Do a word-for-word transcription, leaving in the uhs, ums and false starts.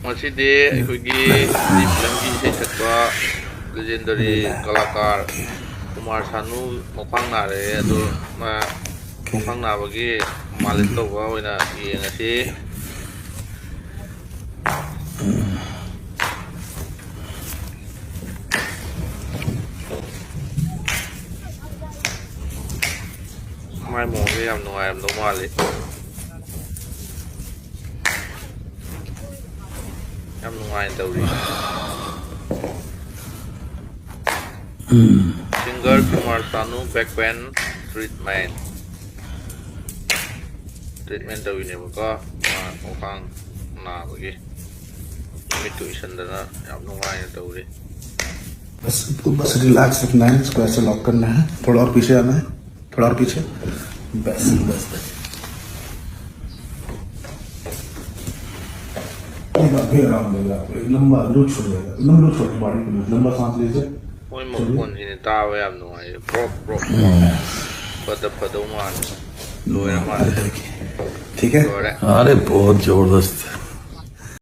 ꯉꯁꯤꯗꯤ ꯑꯩꯈꯣꯏꯒꯤ ꯍꯤꯟꯗꯤ ꯐꯤꯂꯝꯒꯤ ꯏꯁꯩ ꯁꯛꯄ ꯂꯦꯖꯦꯟꯗꯔꯤ ꯀꯂꯥꯀꯥꯔ ꯀꯨꯃꯥꯔ ꯁꯥꯅꯨ ꯃꯈ꯭ꯋꯥꯡ ꯅꯥꯔꯦ꯫ ꯑꯗꯣ ꯃꯥ ꯃꯈ꯭ꯋꯥꯡ ꯅꯥꯕꯒꯤ ꯃꯥꯂꯤꯁ ꯇꯧꯕ ꯑꯣꯏꯅ ꯌꯦꯡꯉꯁꯤ꯫ ꯃꯥꯏ ꯃꯑꯣꯡꯁꯦ ꯌꯥꯝ ꯅꯨꯡꯉꯥꯏꯔꯝꯗꯧ ꯃꯥꯜꯂꯤ꯫ ꯌꯥꯝ ꯅꯨꯡꯉꯥꯏꯅ ꯇꯧꯔꯤ꯫ Singer Kumar ꯁꯥꯅꯨ back pain treatment꯫ Treatment ꯇꯧꯔꯤꯅꯦꯕꯀꯣ꯫ ꯃꯥ ꯃꯈ꯭ꯋꯥꯡ ꯅꯥꯕꯒꯤ ꯃꯤꯠꯇꯨ ꯎꯏꯁꯟꯗꯅ ꯌꯥꯝ ꯅꯨꯡꯉꯥꯏꯅ ꯇꯧꯔꯤ꯫ बस, बस रिलैक्स रखना है, इसको ऐसे लॉक करना है। थोड़ा और पीछे आना है, थोड़ा और पीछे। बस, बस, बस। एक बार फिर आराम देगा आपको, एक लंबा लूज छोड़ देगा, एकदम लूज छोड़, बॉडी को लूज, लंबा सांस लीजिए। ꯃꯣꯏ ꯃꯈꯣꯟꯁꯤꯅꯤ ꯇꯥꯕ ꯌꯥꯝ ꯅꯨꯡꯉꯥꯏꯌꯦ꯫ Bro bro. ꯐꯗ ꯐꯗꯧ ꯃꯥꯜꯂꯦ꯫ ꯂꯣꯏꯔ ꯃꯥꯜꯂꯦ꯫ ठीक है। ꯂꯣꯏꯔꯦ꯫ अरे बहुत जबरदस्त।